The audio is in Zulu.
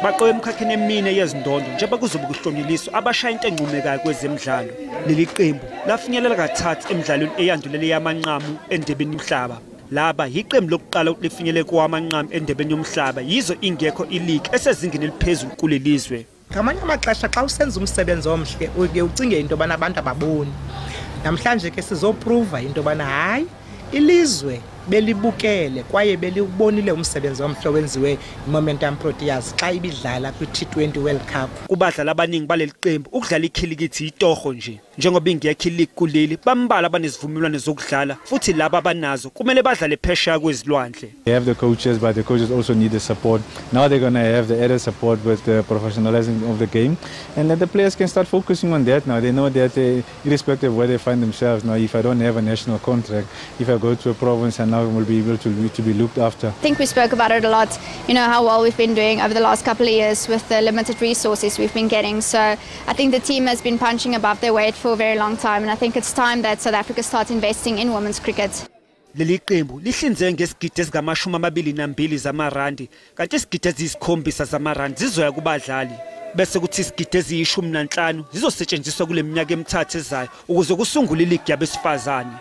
Baqowe emkhakheni emine yezindondo njengoba kuzobe kuhlonyeliswa abashaya into encomekayo kwezemidlalo. Leli qembu lafinyelela kathathu emidlalweni eyandulele yamanqamu endebeni yomhlaba. Laba yiqembu lokuqala ukuthi lifinyelele kowamanqamu endebeni yomhlaba, yizo ingekho iligi esezingeni eliphezulu kulelizwe. Ngamanye amaxesha xa usenza umsebenzi omhle uke ucinge into yobana abantu ababoni. Namhlanje ke sizoprova into yobana hayi, ilizwe belibukele kwaye beliwubonile umsebenzi omhle owenziwe yiMomentum Proteas xa ibidlala kwi-T20 World Cup. Kubadlali abaningi baleli qembu ukudlala ikhilikithi yitoho nje. Njengoba ingekho iligi kuleli, bambalwa abanezivumelwano zokudlala futhi laba abanazo kumele badlale phesheya kwezilwandle. They have the coaches, but the coaches also need the support. Now they're going to have the added support with the professionalizing of the game, and then the players can start focusing on that now. They know that irrespective of where they find themselves now, if I don't have a national contract, if I go to a province, I now will be able to be looked after. I think we spoke about it a lot, how well we've been doing over the last couple of years with the limited resources we've been getting. So I think the team has been punching above their weight for a very long time, and I think it's time that South Africa starts investing in women's cricket. Leli qembu lihlinzeke ngesigidi ezingama-22 zamarandi, kanti isigidi eziyisikhombisa zamarandi zizoya kubadlali, bese kuthi isigidi eziyi-15 zizosetshenziswa kule minyaka emithathu ezayo ukuze kusungule iligi yabesifazane.